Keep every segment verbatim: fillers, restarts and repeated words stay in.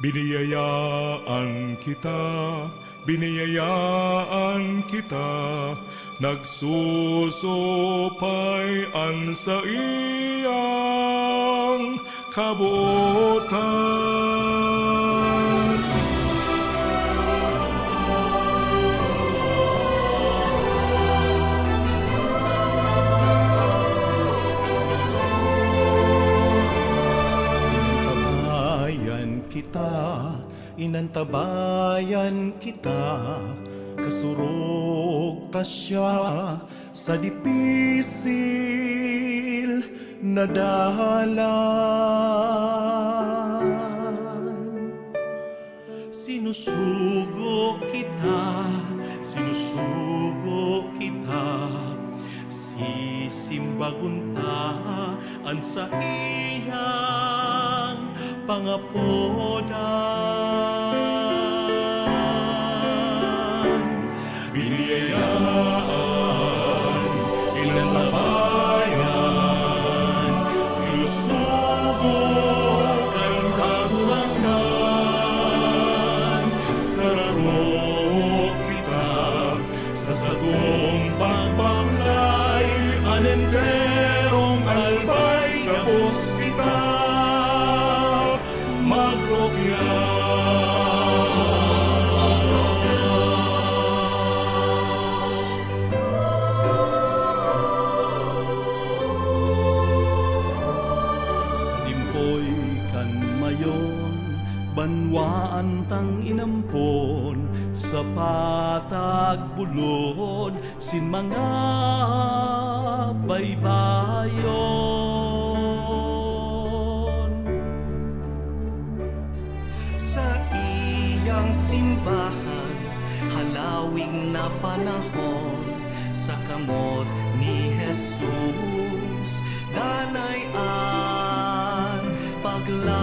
Biniyayaan kita, biniyayaan kita, nagsusupay an saiyang kabotan. Inantabayan kita, inantabayan kita, kasurog ta siya sa dipisil na dalan. Sinusugo kita, sinusugo kita, sisimbagon ta an saiyang pangapodan. Biniyayaan, inantabayan, sinusugo kan Kagurangnan. Sararo kita sa satong pagbaklay, an enterong albay gabos kita magrupya. Sa limpoy kan mayon, banwaan tang inampon, sa patag bulod sin mga baybayon. Saiyang simbahan, halawig na panahon, sa kamot ni Jesus, danay an paglaom.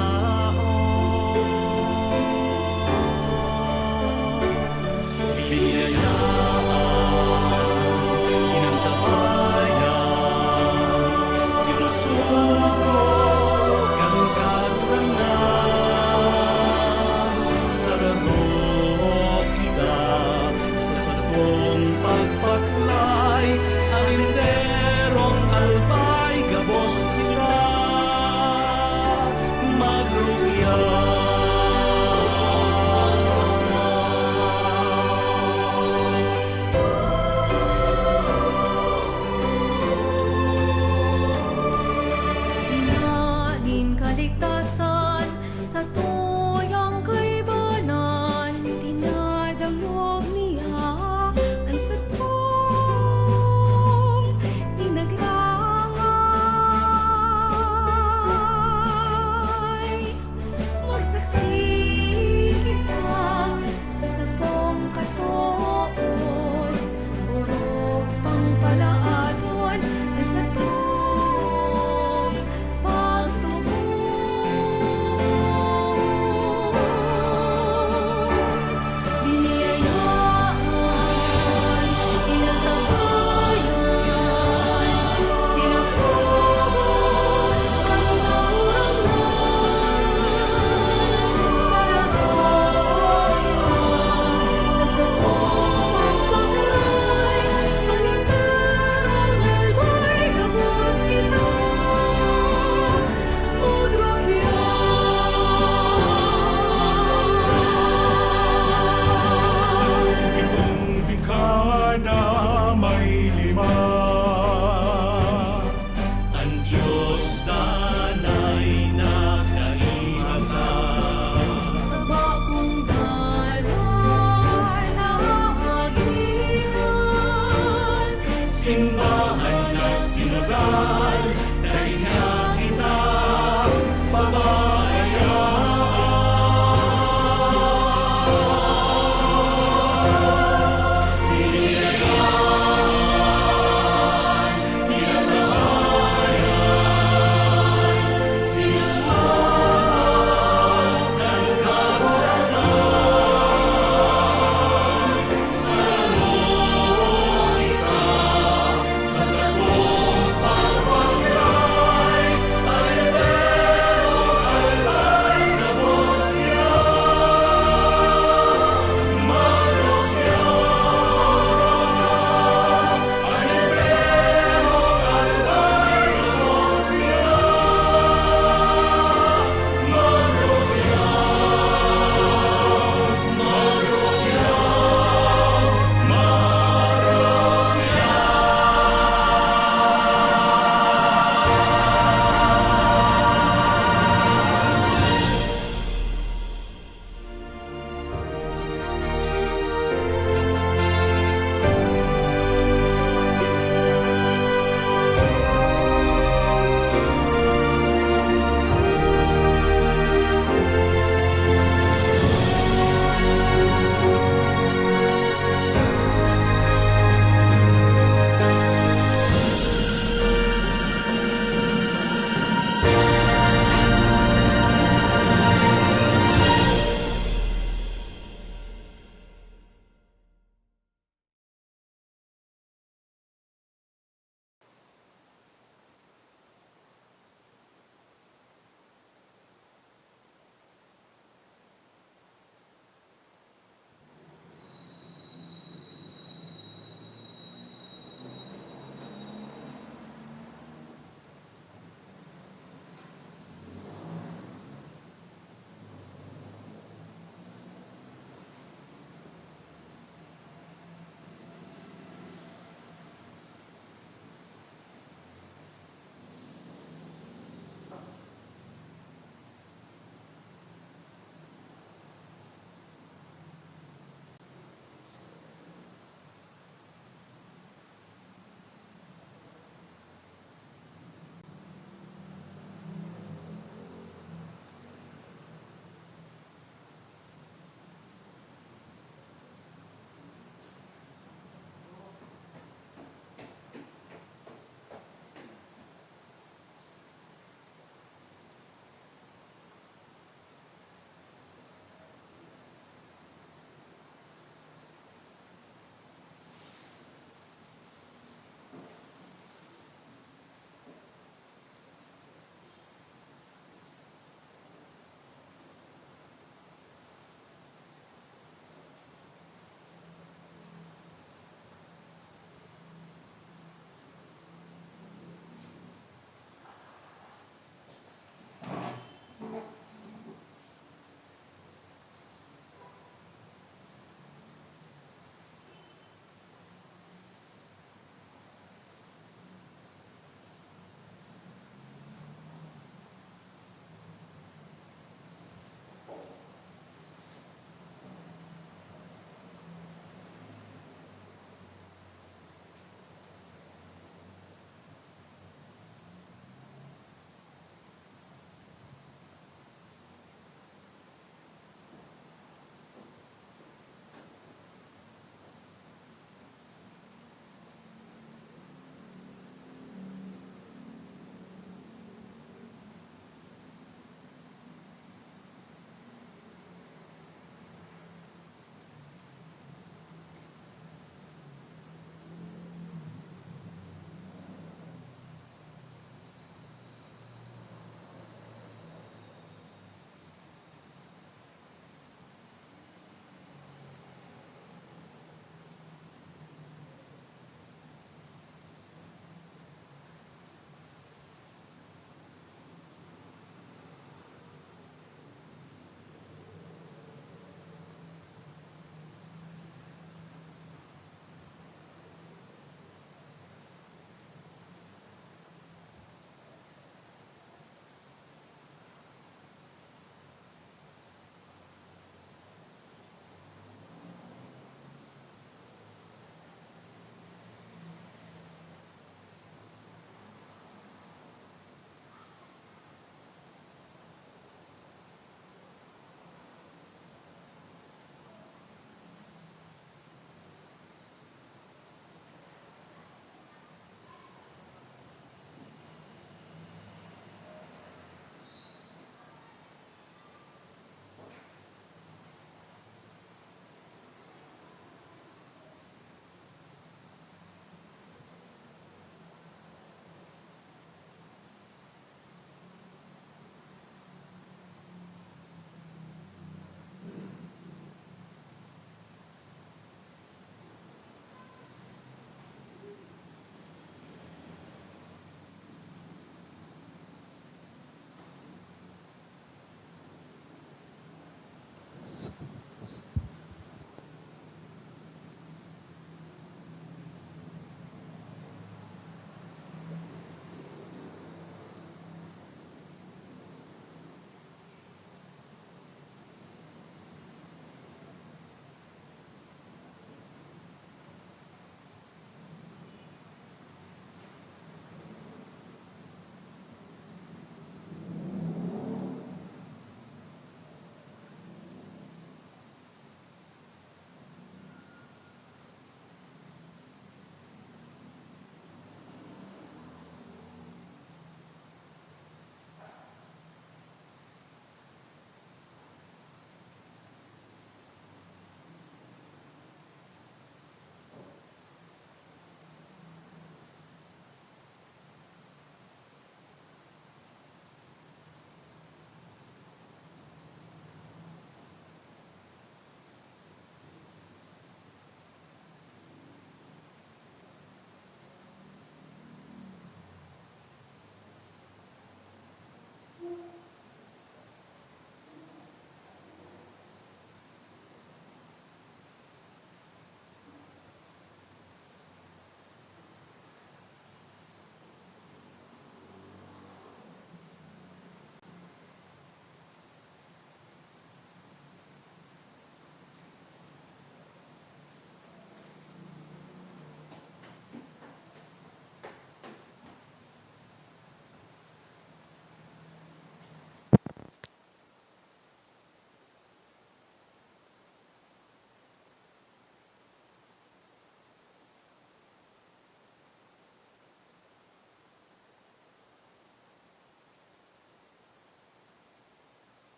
Biniyayaan, inantabayan, sinusugo kan Kagurangnan. Sararo kita sa satong pagbaklay, an enterong albay gabos kita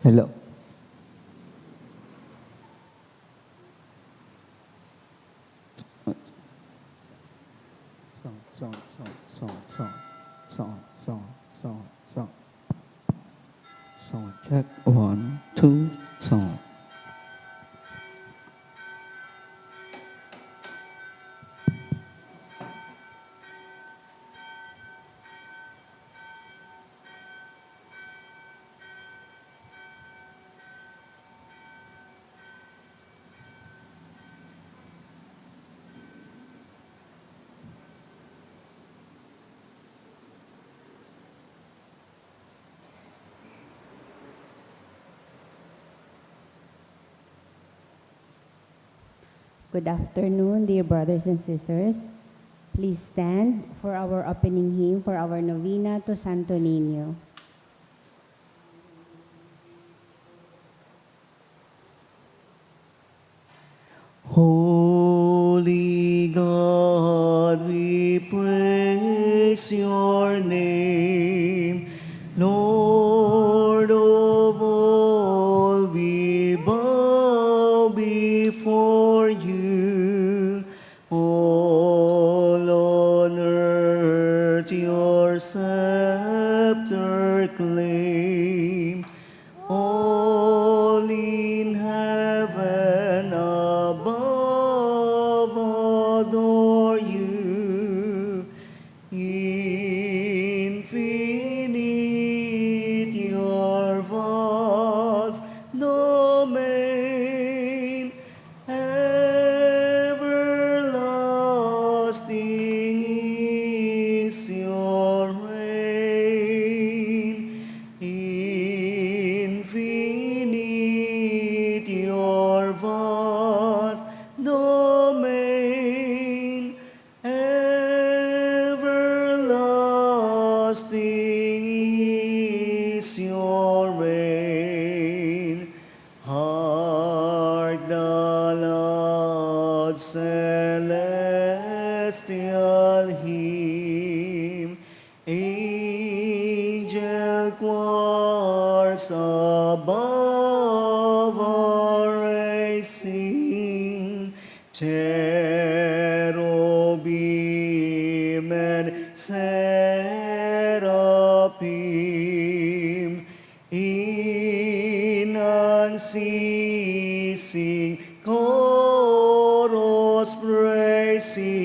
Hello. Sound, sound, sound, sound, sound, sound, sound, sound, sound. Sound check, one, two, sound. Good afternoon, dear brothers and sisters. Please stand for our opening hymn for our novena to Santo Niño. Holy God, we praise your name. Lord of all, we bow before you. All on earth your scepter claim. All in heaven above adore you. Infinite your vast domain, everlasting is your reign. Infinite your vast domain, everlasting is your reign. Hark the loud celestial hymn, angel choirs above are raising, cherubim and seraphim, in unceasing chorus praising,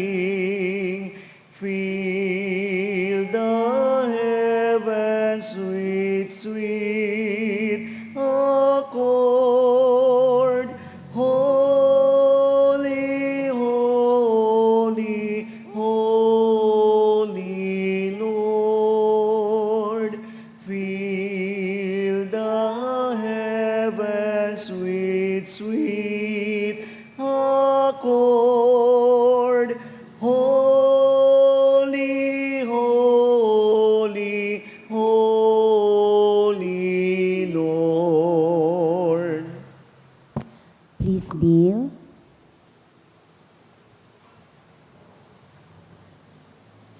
fill the heavens with sweet accord. Holy, holy, holy Lord, fill the heavens with sweet accord. Holy, holy, holy Lord. Please kneel.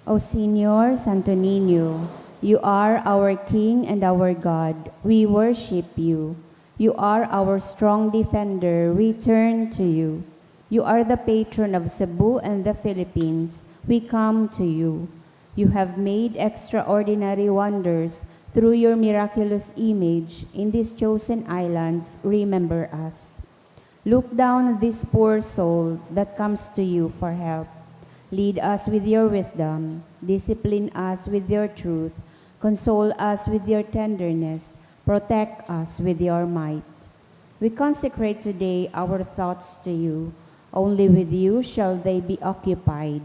O Señor Santo Niño, you are our King and our God. We worship you. You are our strong defender. We turn to you. You are the patron of Cebu and the Philippines. We come to you. You have made extraordinary wonders through your miraculous image in these chosen islands. Remember us. Look down on this poor soul that comes to you for help. Lead us with your wisdom, discipline us with your truth, console us with your tenderness, protect us with your might. We consecrate today our thoughts to you. Only with you shall they be occupied.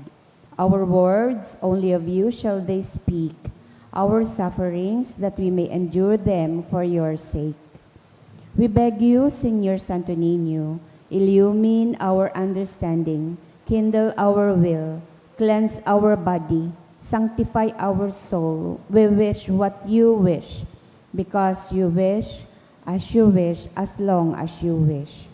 Our words, only of you shall they speak. Our sufferings, that we may endure them for your sake. We beg you, Señor Santo Niño, illumine our understanding, kindle our will, cleanse our body, sanctify our soul. We wish what you wish, because you wish, as you wish, as long as you wish.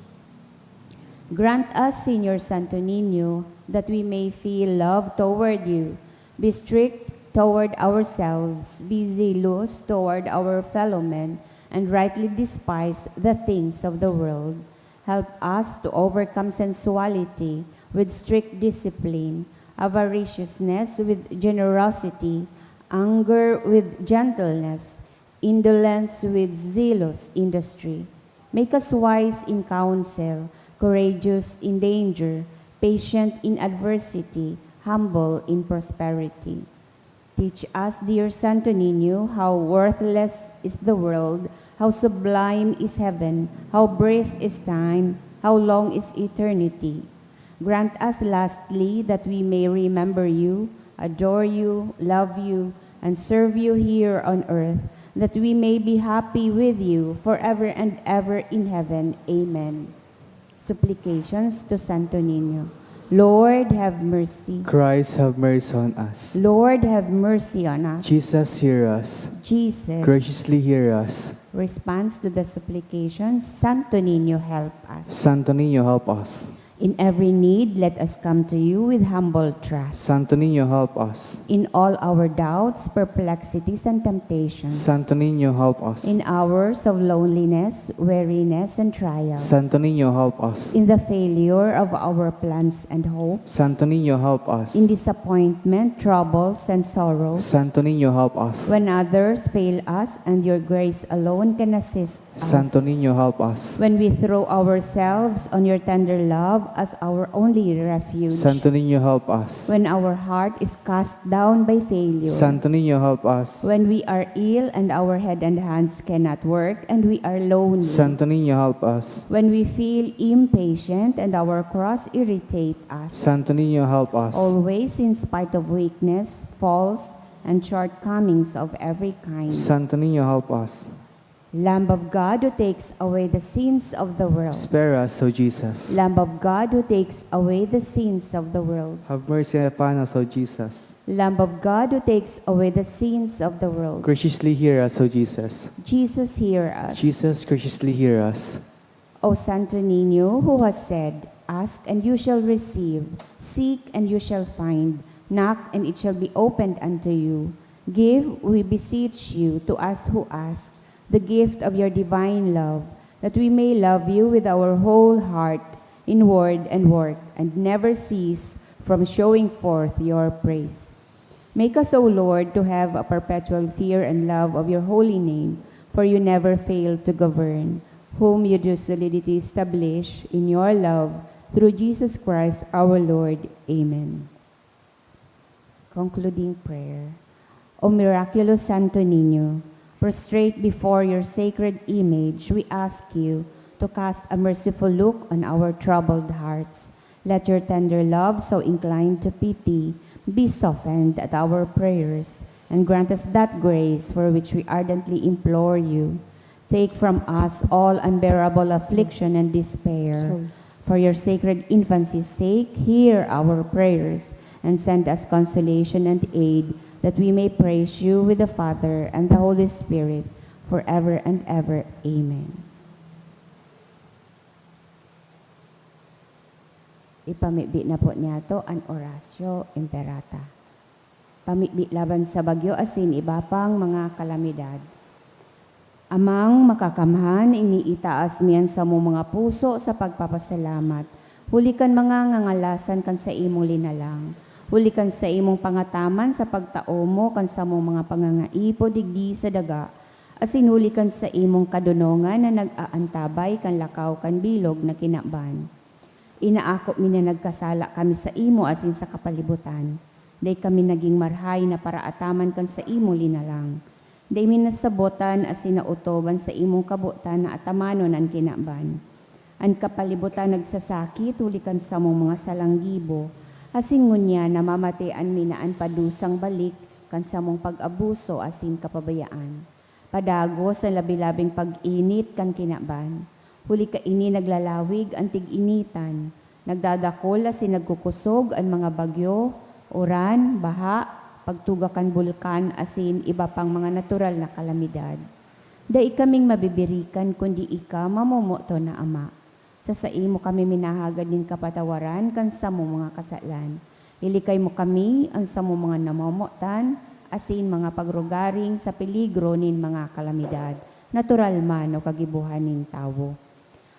Grant us, Señor Santo Niño, that we may feel love toward you, be strict toward ourselves, be zealous toward our fellow men, and rightly despise the things of the world. Help us to overcome sensuality with strict discipline, avariciousness with generosity, anger with gentleness, indolence with zealous industry. Make us wise in counsel, courageous in danger, patient in adversity, humble in prosperity. Teach us, dear Santo Niño, how worthless is the world, how sublime is heaven, how brief is time, how long is eternity. Grant us, lastly, that we may remember you, adore you, love you, and serve you here on earth, that we may be happy with you forever and ever in heaven. Amen. Supplications to Santo Niño. Lord, have mercy. Christ, have mercy on us. Lord, have mercy on us. Jesus, hear us. Jesus, Graciously hear us. Response to the supplications. Santo Niño, help us. Santo Niño, help us. In every need, let us come to you with humble trust. Santo Niño, help us. In all our doubts, perplexities, and temptations. Santo Niño, help us. In hours of loneliness, weariness, and trials. Santo Niño, help us. In the failure of our plans and hopes. Santo Niño, help us. In disappointment, troubles, and sorrows. Santo Niño, help us. When others fail us and your grace alone can assist us. Santo Niño, help us. When we throw ourselves on your tender love as our only refuge. Santo Niño, help us. When our heart is cast down by failure. Santo Niño, help us. When we are ill and our head and hands cannot work and we are lonely. Santo Niño, help us. When we feel impatient and our cross irritate us. Santo Niño, help us. Always, in spite of weakness, faults, and shortcomings of every kind. Santo Niño, help us. Lamb of God, who takes away the sins of the world. Spare us, O Jesus. Lamb of God, who takes away the sins of the world. Have mercy upon us, O Jesus. Lamb of God, who takes away the sins of the world. Graciously hear us, O Jesus. Jesus, hear us. Jesus, graciously hear us. O Santo Niño, who has said, "Ask and you shall receive, seek and you shall find, knock and it shall be opened unto you." Give, we beseech you, to us who ask, the gift of your divine love, that we may love you with our whole heart, in word and work, and never cease from showing forth your praise. Make us, O Lord, to have a perpetual fear and love of your holy name, for you never fail to govern, whom you do solidly establish in your love, through Jesus Christ our Lord. Amen. Concluding prayer. O miraculous Santo Niño, prostrate before your sacred image, we ask you to cast a merciful look on our troubled hearts. Let your tender love, so inclined to pity, be softened at our prayers, and grant us that grace for which we ardently implore you. Take from us all unbearable affliction and despair. For your sacred infancy's sake, hear our prayers, and send us consolation and aid, that we may praise you with the Father and the Holy Spirit, forever and ever. Amen. Ipamibi na po niyato an Oratio Imperata. Pamibi laban sa bagyo asin iba pang mga kalamidad. Amang Makakamhan, iniitaas mi an samong mga puso sa pagpapasalamat, huli kan mga ngangalasan kan saimong linalang, huli kan saimong pangataman sa pagtao mo kan samong mga pangangaipo digdi sa daga, asin huli kan saimong kadonongan na nag-aantabay kan lakaw kan bilog na kinaban. Inaako mi na nagkasala kami saimo asin sa kapalibutan. Dai kami nagin marahay na paraataman kan saimong linalang. Dai mi nasabotan asin naotob an saimong kabotan na atamanon an kinaban. An kapalibutan nagsasakit huli kan samong mga salang gibo, asin ngunyan namamatean mi na an padusang balik kan samong pag-abuso asin kapabayaan. Padagos an labi-labing pag-init kan kinaban. Huli kaini naglalawig an tig-initan, nagdadakol asin nagkukosog an mga bagyo, uran, baha, pagtuga kan bulkan asin iba pang mga natural na kalamidad. Dai kaming mabibirikan kundi ika, mamomoton na Ama. Sa saimo kami minahagad nin kapatawaran kan samong mga kasalan. Ilikay mo kami, an samong mga namomotan, asin mga pagrugaring sa peligro nin mga kalamidad. natural man o kagibohan nin tawo.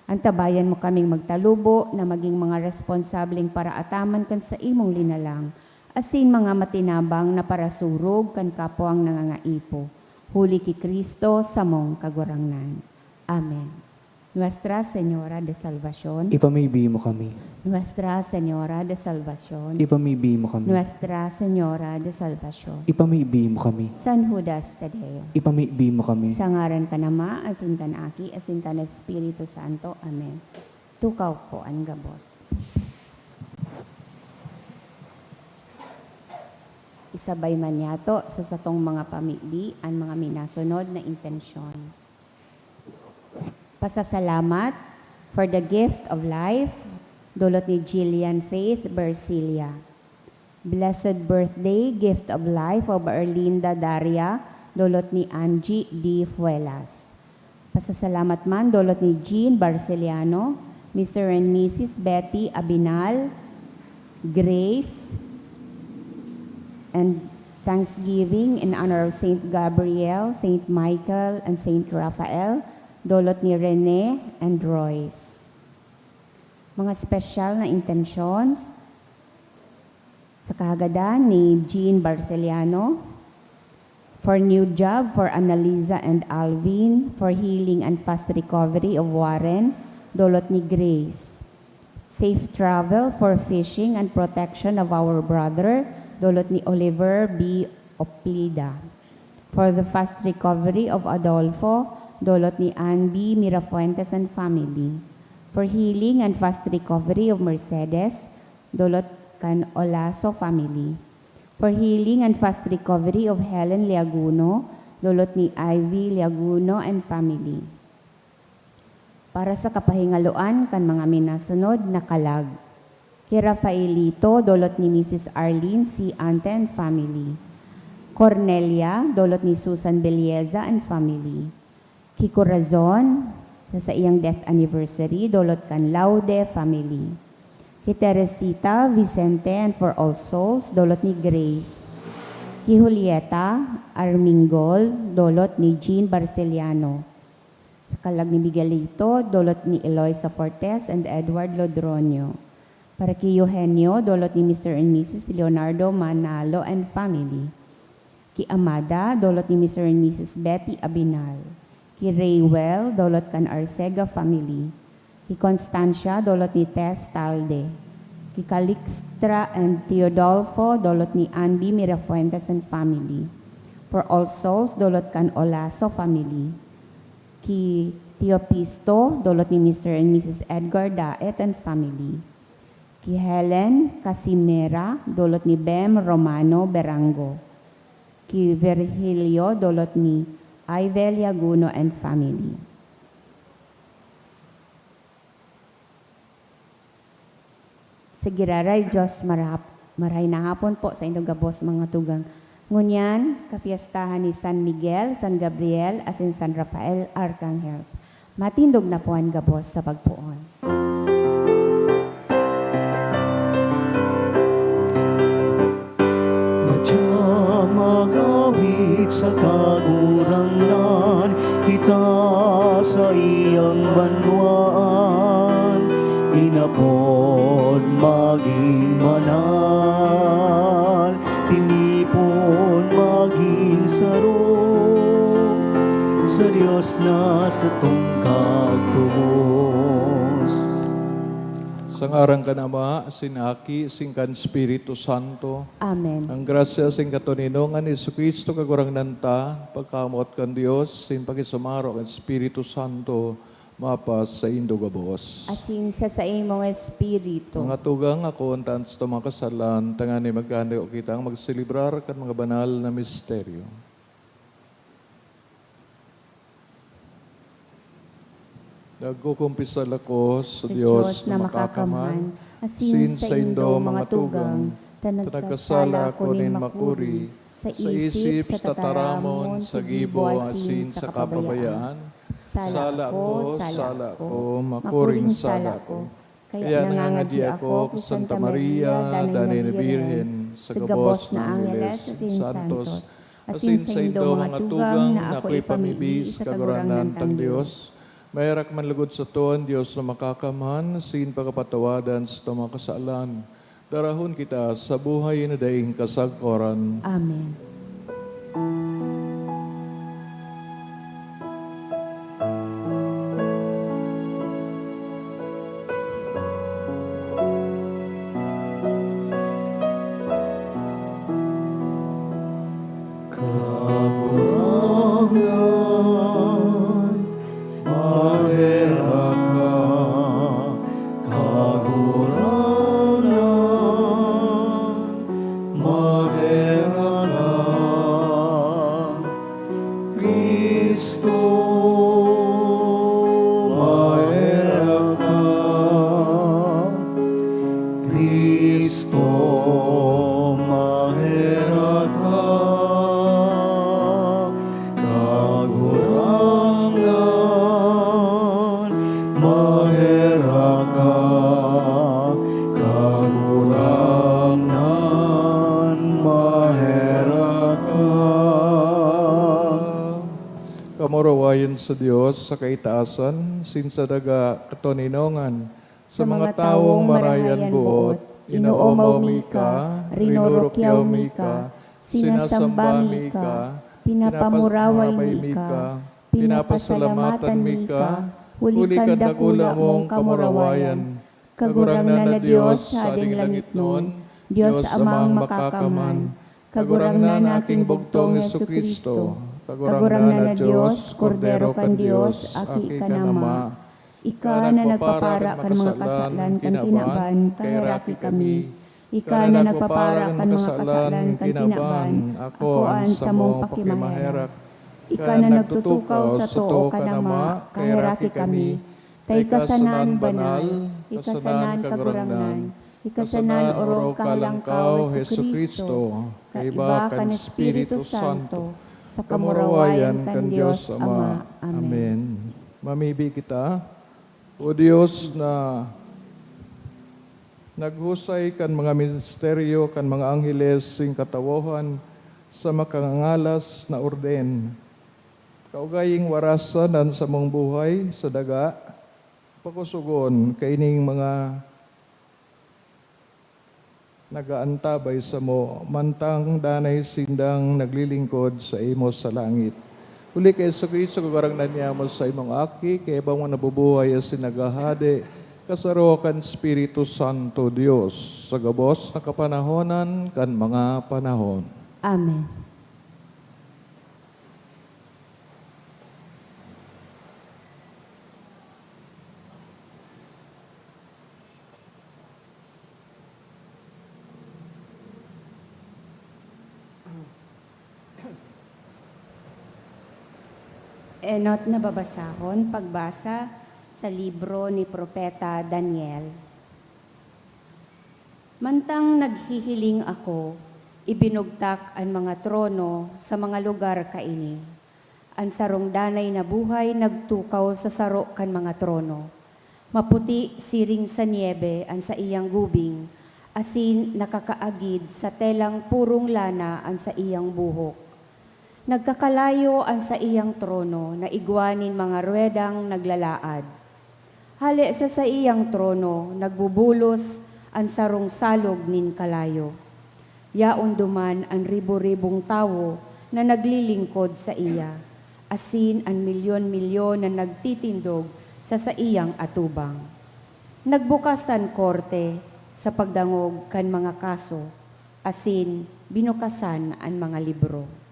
Antabayan mo kaming magtalubo na magin mga responsableng paraataman kan saimong linalang, asin mga matinabang na parasurog kan kapwang nangangaipo, huli ki Cristo, samong Kagurangnan. Amen. Nuestra Señora de Salvacion. Ipamibi mo kami. Nuestra Señora de Salvacion. Ipamibi mo kami. Nuestra Señora de Salvacion. Ipamibi mo kami. San Judas Tadeo. Ipamibi mo kami. Sa ngaran kan Ama, asin kan Aki, asin kan Espiritu Santo. Amen. Tukaw po an gabos. Isabay man yato sa satong mga pamibi an mga minasunod na intensyon. Pasasalamat for the gift of life, dulot ni Jillian Faith Bercilia. Blessed birthday, gift of life of Erlinda Daria, dulot ni Angie D. Fuelas. Pasasalamat man, dulot ni Jean Barceliano, Mister and Missus Betty Abinal, Grace, and Thanksgiving in honor of Saint Gabriel, Saint Michael, and Saint Raphael, dulot ni Rene and Royce. Mga special na intentions sa kahagadan ni Jean Barceliano, for new job for Annalisa and Alvin, for healing and fast recovery of Warren, dulot ni Grace. Safe travel for fishing and protection of our brother, dulot ni Oliver B. Oplida. For the fast recovery of Adolfo, dulot ni Ann B. Mirafuentes and family. For healing and fast recovery of Mercedes, dulot kan Olaso family. For healing and fast recovery of Helen Liaguno, dulot ni Ivy Liaguno and family. Para sa kapahingaloan kan mga minasunod na kalag. Ki Rafaelito, dulot ni Missus Arlene C. Ante and family. Cornelia, dulot ni Susan Belleza and family. Ki Corazon, sa saiyang death anniversary, dulot kan Laude family. Ki Teresita, Vicente, and for all souls, dulot ni Grace. Ki Julieta Armingol, dulot ni Jean Barceliano. Sa kalag ni Miguelito, dulot ni Eloisa Fortes and Edward Lodronio. Para ki Eugenio, dulot ni Mister and Missus Leonardo Manalo and family. Ki Amada, dulot ni Mister and Missus Betty Abinal. Ki Raywell, dulot kan Arcega family. Ki Constancia, dulot ni Tess Talde. Ki Calixtra and Teodolfo, dulot ni Ann B. Mirafuentes and family. For all souls, dulot kan Olaso family. Ki Teopisto, dulot ni Mister and Missus Edgar Daet and family. Ki Helen Casimera, dulot ni Bem Romano Berango. Ki Virgilio, dulot ni Ivel Yaguno and family. Sa giraray Diyos, marap-, marahay na hapon po sa indo gabos, mga tugang. Ngunyan, kafiestahan ni San Miguel, San Gabriel, asin San Rafael Arcangels. Matindog na po an gabos sa pagpoon. Madya mag-awit sa Kagurangnan, kita sa iyang banwaan, inapod magin banal, tinipon magin saro, sa Dios na satong kagtubos. Sa ngaran kan Ama, sin Aki, sin kan Espiritu Santo. Amen. Ang grasya sin katoninongan ni Jesu-Cristo, Kagurangnan ta, pagkamoot kan Dios, sin pakisumaro kan Espiritu Santo, mapasaindo gabos. Asin sa saimong espiritu. Mga tugang, akoon ta an satong mga kasalan, tanganing magkahandog kitang magselebrar kan mga banal na misteryo. Nagkukumpisal ako sa Sa Dios Dios na na makakamhan, makakamhan, asin asin saindo, saindo, mga mga tugang, tugang, ta ta nagkasala nagkasala ako ako nin nin makuri, makuri, sa sa isip, isip, sa sa tataramon, tataramon, sa sa gibo, gibo, asin asin sa sa kapabayaan. kapabayaan. Sala Sala ko, ko, sala sala ko, ko, makuring makuring sala sala ko. ko. Kaya Kaya nangangadi nangangadi ako ako ki ki Santa Santa Maria, Maria, danay danay na na Birhen, Birhen, sa sa gabos gabos na na angheles, angheles, asin santos, santos, Asin saindo, mga tugang, na ako ipamibi sa Kagurangnan tang Dios. Maherak man logod sato an Dios na Makakamhan, asin pakapatawadan sato mga kasalan. Darahon kita sa buhay na daing kasagkoran. Amen. Kagurangnan, maherak ka. Kagurangnan, maherak ka. Cristo, maherak ka. Cristo, maherak ka. Kagurangnan, maherak ka. Kagurangnan, maherak ka. Kamurawayan sa Dios sa kaitaasan, asin sa daga katoninongan. Sa mga tawong marahay an boot, inoomaw mi ka, rinurukyaw mi ka, sinasamba mi ka, pinapamurawayan mi ka, pinapasalamatan mi ka, huli kan dakula mong kamurawayan. Kagurangnan na Dios, Hading langitnon, Dios Amang Makakamhan, Kagurangnan na aking bugtong Jesu-Cristo, Kagurangnan na Dios, Kordero kan Dios, Aki kan Ama. Ika na nagpapara kan mga kasalan kan kinaban, kaheraki kami. Ika na nagpapara kan mga kasalan kan kinaban, akoan samong pakimaherak. Ika na nagtutukaw sa too kan Ama, kaheraki kami. Ta ika sana an banal, ika sana an Kagurangnan, ika sana an orog kalangkaw, Jesu-Cristo, kaiba kan Espiritu Santo, sa kamurawayan kan Dios Ama. Amen. Mamibi kita. O Dios na naghusay kan mga misteryo kan mga angheles sing katawohan sa makangangalas na orden, kaugaying warasan an samong buhay sa daga, pakosogon kaining mga nag-aantabay samo, mantang danay sindang naglilingkod saimo sa langit. Huli ki Jesu-Cristo, Kagurangnan niamo, saimong Aki, kaiba mo nabubuhay asin naghahade, kasaro kan Espiritu Santo, Dios, sa gabos na kapanahonan kan mga panahon. Amen. Enot na babasahon, pagbasa sa libro ni Propeta Daniel. Mantang naghihiling ako, ibinugtak an mga trono sa mga lugar kaini. An sarong danay na buhay nagtukaw sa saro kan mga trono. Maputi siring sa niebe an saiyang gubing, asin nakakaagid sa telang purong lana an saiyang buhok. Nagkakalayo an saiyang trono na igwa nin mga ruedang naglalaad. Hale sa saiyang trono, nagbubulos an sarong salog nin kalayo. Yaon duman an ribo-ribong tawo na naglilingkod saiya, asin an milyon-milyon na nagtitindog sa saiyang atubang. Nagbukas an korte sa pagdangog kan mga kaso, asin binukasan an mga libro.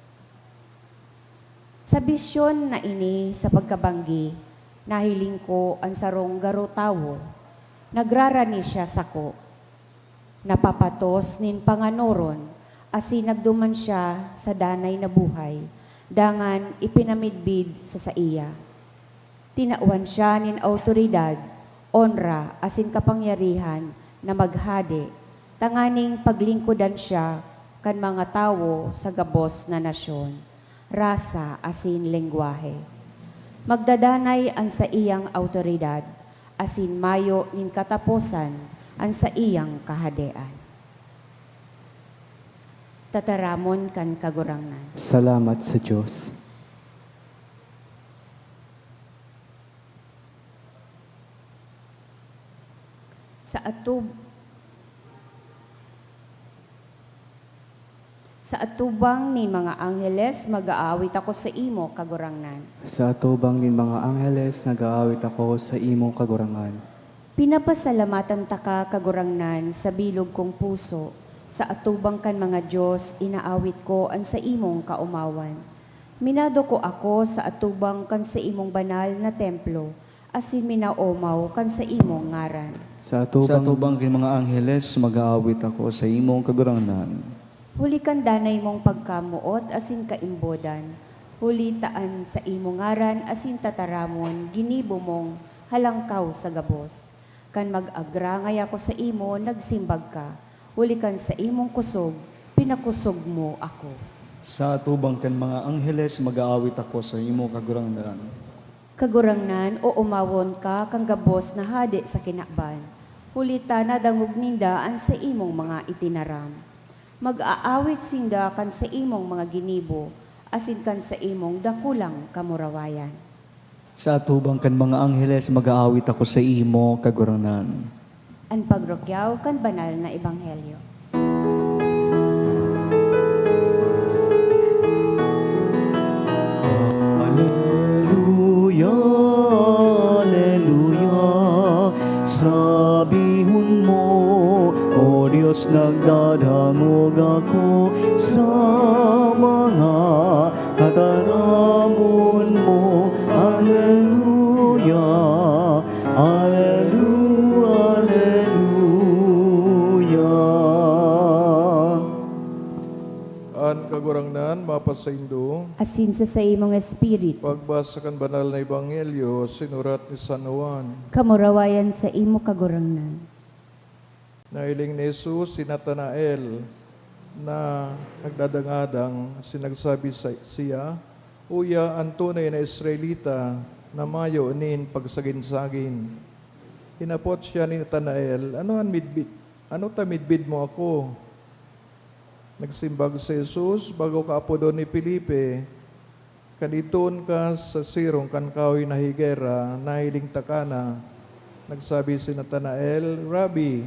Sa bisyon na ini sa pagkabanggi, nahiling ko an sarong garo tawo. Nagrarani siya sako. Napapatos nin panganoron, asin nagduman siya sa danay na buhay, dangan ipinamidbid sa saiya. Tinawan siya nin awtoridad, onra, asin kapangyarihan na maghade, tanganing paglingkodan siya kan mga tawo sa gabos na nasyon, rasa, asin lengwahe. Magdadanay an saiyang awtoridad, asin mayo nin kataposan an saiyang kahadean. Tataramon kan Kagurangnan. Salamat sa Diyos. Sa atub-, sa atubang nin mga angheles, mag-aawit ako sa imo, Kagurangnan. Sa atubang nin mga angheles, nag-aawit ako sa imo, Kagurangnan. Pinapasalamatan taka, Kagurangnan, sa bilog kong puso, sa atubang kan mga dios, inaawit ko an saimong kaomawan. Minaduko ako sa atubang kan saimong banal na templo, asin minaomaw kan saimong ngaran. Sa atubang Sa atubang kan mga angheles, mag-aawit ako sa imong Kagurangnan. Huli kan danay mong pagkamoot asin kaimbodan, huli ta an saimong ngaran asin tataramon ginibo mong halangkaw sa gabos. Kan mag-agrangay ako saimo, nagsimbag ka, huli kan saimong kusog, pinakusog mo ako. Sa atubang kan mga angheles, mag-aawit ako sa imo, Kagurangnan. Kagurangnan, oomawon ka kan gabos na hade sa kinaban, huli ta nadangog ninda an saimong mga itinaram. Mag-aawit sinda kan saimong mga ginibo, asin kan saimong dakulang kamurawayan. Sa atubang kan mga angheles, mag-aawit ako sa imo, Kagurangnan. An pagrukyaw kan banal na ebanghelyo. Aleluya, aleluya, sabihon mo, O Dios, nagdadangog ako sa mga tataramon mo. Aleluya, aleluya, aleluya. An Kagurangnan mapasaindo. Asin sa saimong espiritu. Pagbasa kan Banal na Ebanghelyo sinurat ni San Juan. Kamurawayan saimo, Kagurangnan. Nahiling ni Jesus si Natanael na nagdadangadang, asin nagsabi sa, siya, "Uya an tunay na Israelita na mayo nin pagsagin-sagin." Hinapot siya ni Natanael, "Ano an midbid, ano ta midbid mo ako?" Nagsimbag si Jesus bago kaapodon ni Felipe, "Kan idtoon ka sa sirong kan kahoy na higera, nahiling taka na." Nagsabi si Natanael, "Rabbi,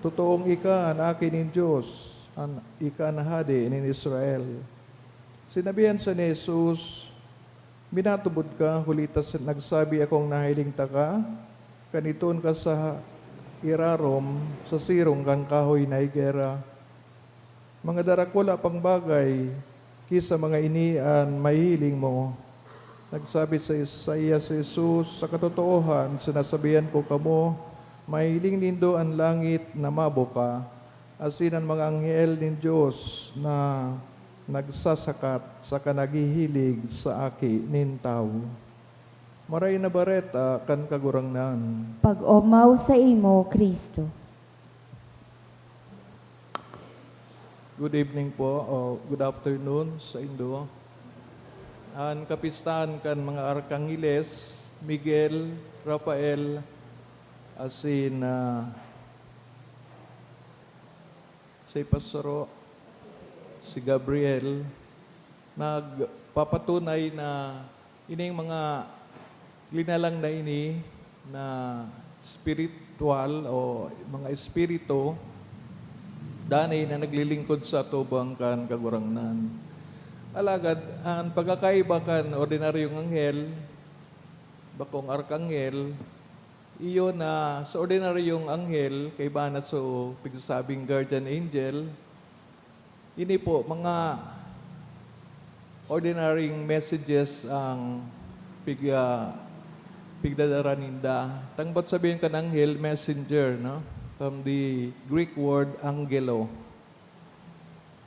totoong ika an Aki nin Dios, an, ika an Hade nin Israel." Sinabihan siya ni Jesus, "Minatubod ka, huli ta sa-, nagsabi akong nahiling taka, kan idtoon ka sa irarom, sa sirong kan kahoy na higera. Mga darakula pang bagay ki sa mga ini an mahihiling mo." Nagsabi sa, saiya si Jesus, "Sa katotoohan, sinasabihan ko kamo, mahihiling nindo an langit na mabuka, asin an mga anghel nin Dios na nagsasakat saka naghihilig sa Aki nin Tawo." Maray na Bareta kan Kagurangnan. Pag-omaw saimo, Cristo. Good evening po, o good afternoon saindo. An kapistahan kan mga arkangheles, Miguel, Rafael, asin, ah, si Pastor Ro, si Gabriel, nagpapatunay na ining mga linalang na ini na espiritual o mga espiritu, danay na naglilingkod sa atubang kan Kagurangnan. Alagad, an pagkakaiba kan ordinaryong anghel, bakong arkanghel, iyo na sa ordinaryong anghel, kaiba na sa pigsasabing guardian angel, ini po, mga ordinaryong messages ang pig-, ah, pigdadara ninda. Tangbot sabihin kan anghel, messenger, no? From the Greek word angelo.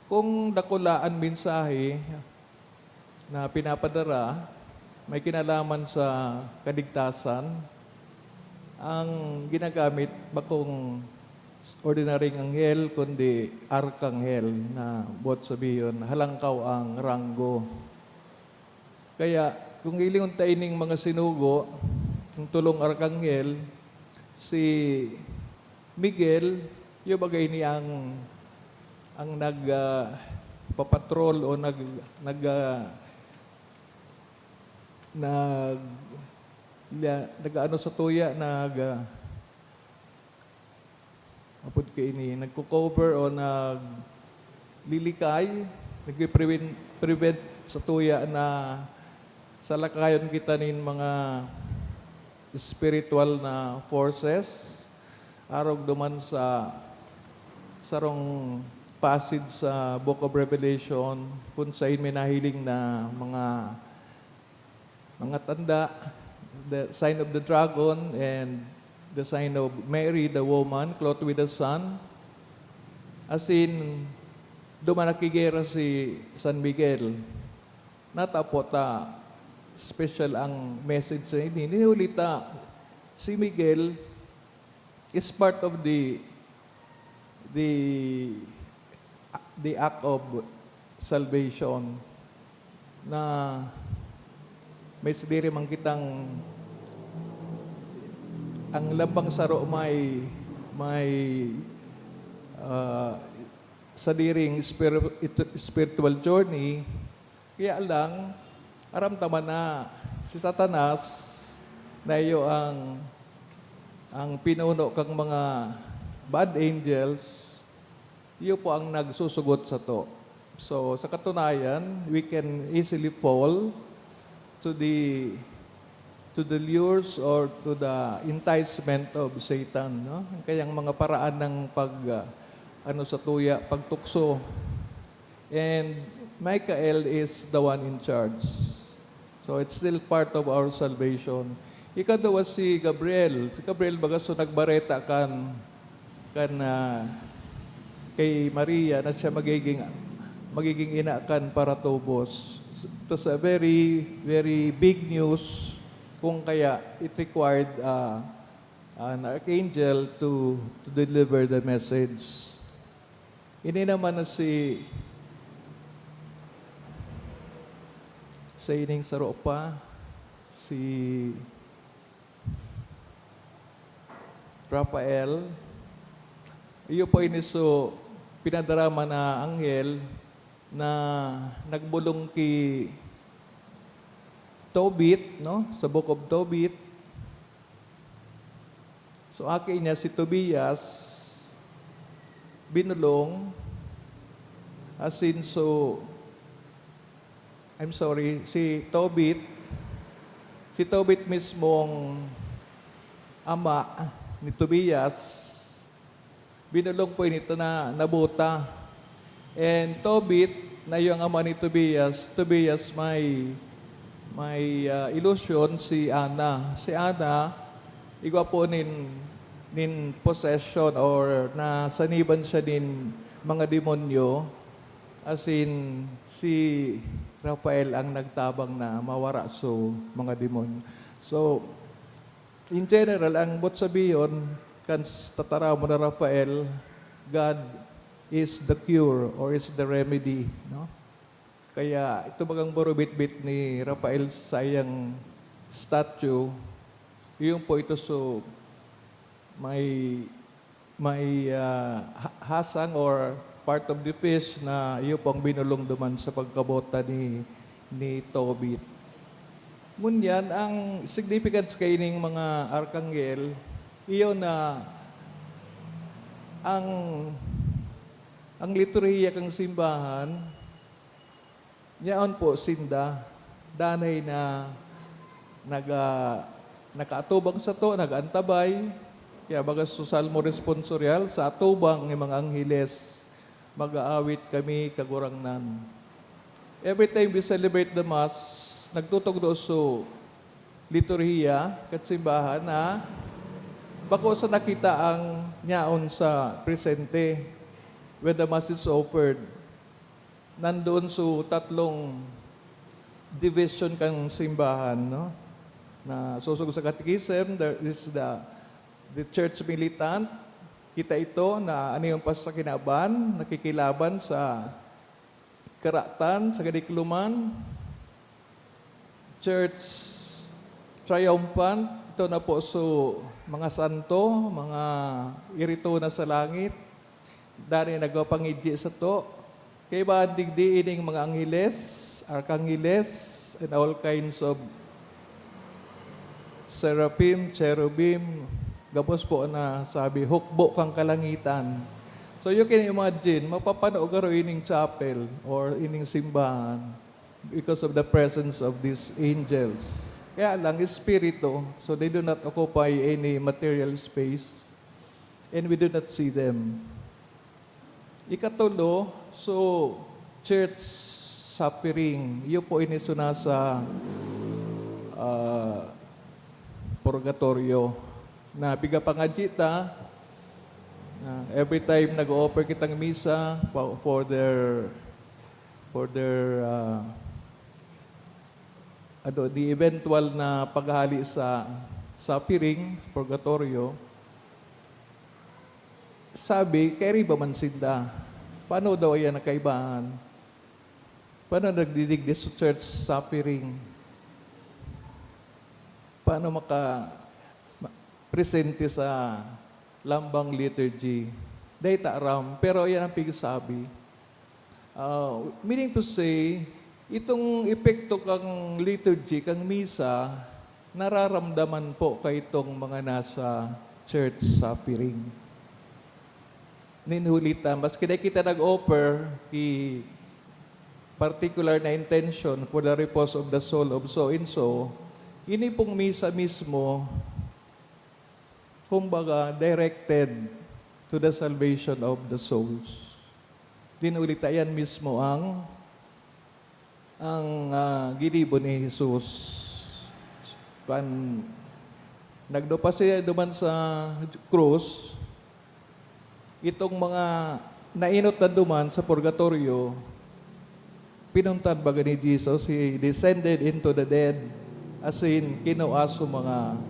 Kung dakula an mensahe na pinapadara, may kinalaman sa kaligtasan, ang ginagamit bakong ordinaryong anghel, kundi arkanghel, na boot sabihon, halangkaw ang ranggo. Kaya, kung hilingon ta ining mga sinugo, ang tolong arkanghel, si Miguel, iyo baga ini ang ang nag, ah, papatrol o nag, nag, ah, nag, la-, nag-aano sa tuya, nag, ah, apod kaini, nagko-cover o naglilikay, nagpe-prevent, prevent sa tuya na salakayon kita nin mga spiritual na forces, arog duman sa sarong passage sa Book of Revelation, kun saen may nahiling na mga, mga tanda, the sign of the dragon and the sign of Mary, the woman, clothed with the sun. Asin, duman nakigera si San Miguel. Natapo ta special ang message na ini. Huli ta, si Miguel is part of the, the, the act of salvation na may sadiri man kitang, ang lambang saro may, may, ah, sadiring spir-, it-, spiritual journey. Kaya lang, aram ta man na si Satanas na iyo ang, ang pinuno kang mga bad angels, iyo po ang nagsusugot sato. So, sa katunayan, we can easily fall to the, to the lures or to the enticement of Satan, no? Ang kayang mga paraan ng pag, ah, ano sa tuya, pagtukso. And Michael is the one in charge. So, it's still part of our salvation. Ikaduwa, si Gabriel. Si Gabriel, baga, so, nagbareta kan, kan, ah, kay Maria na siya magiging, magiging ina kan paratubos. It was a very, very big news, kung kaya it required, ah, an archangel to, to deliver the message. Ini naman na si, sa ining saro pa, si Rafael. Iyo po ini so pinadarama na anghel na nagbolong ki Tobit, no? Sa Book of Tobit. So, aki niya si Tobias, binolong, asin so, I'm sorry, si Tobit, si Tobit mismong ama ni Tobias, binolong po ini ta na nabuta. And Tobit, na iyo ang ama ni Tobias, Tobias may, may, ah, ilusyon si Ana. Si Ana, igwa po nin, nin possession or nasaniban siya nin mga demonyo. As in, si Rafael ang nagtabang na mawara so mga demonyo. So, in general, ang boot sabihon kan s-, tataramon na Rafael, God is the cure or is the remedy, no? Kaya ito bagang burubitbit ni Rafael sa saiyang statue, yung po ito so may, may, ah, ha-, hasang or part of the fish na iyo pong binulong duman sa pagkabuta ni, ni Tobit. Ngunyan, ang significance kaining mga arkanghel, iyo na ang, ang liturhiya kan simbahan, yaon po sinda, danay na naga-, nakaatubang sato, nag-aantabay. Kaya baga sa Salmo Responsorial, "Sa atubang ni mga angheles, mag-aawit kami, Kagurangnan." Every time we celebrate the Mass, nagtutugdo so liturhiya kan simbahan na bako sana kita ang yaon sa presente when the Mass is offered. Nandoon so tatlong division kan simbahan, no? Na sosog sa Catechism, there is the, the Church Militant. Kita ito na ano yung pas-, sa kinaban, nakikilaban sa karatan, sa kadikloman. Church Triumphant, ito na po so mga santo, mga irito na sa langit. Dani nagpapangidyi sato. Kaiba digdi ining mga angheles, arkangeles, and all kinds of seraphim, cherubim, gabos po na sabi, hukbo kan kalangitan. So you can imagine, mapapano garo ining chapel or ining simbahan because of the presence of these angels. Kaya lang, espiritu, so they do not occupy any material space and we do not see them. Ikatulo, so, church suffering. Iyo po ini so nasa, ah, purgatorio. Na pigapangadyi ta, ah, every time nag-o-offer kitang misa for, for their, for their, ah, ano, the eventual na paghali sa suffering, purgatorio, sabi, kairiba man sinda. Paano daw yan nakaibahan? Paano nagdidigdi sa church suffering? Paano maka, ma-, presente sa lambang liturgy? Dahil ta aram, pero yan ang pigsabi. Ah, meaning to say, itong epekto kang liturgy, kang misa, nararamdaman po kaitong mga nasa church suffering. Nin huli ta, maski dai kita nag-offer ki particular na intention for the repose of the soul of so and so, ini pong misa mismo, kumbaga, directed to the salvation of the souls. Din ulit, ayan mismo ang, ang, ah, ginibo ni Jesus. Kan nagdupa siya duman sa krus, itong mga nainot na duman sa purgatorio, pinuntan baga ni Jesus, he descended into the dead, as in, kinua so mga,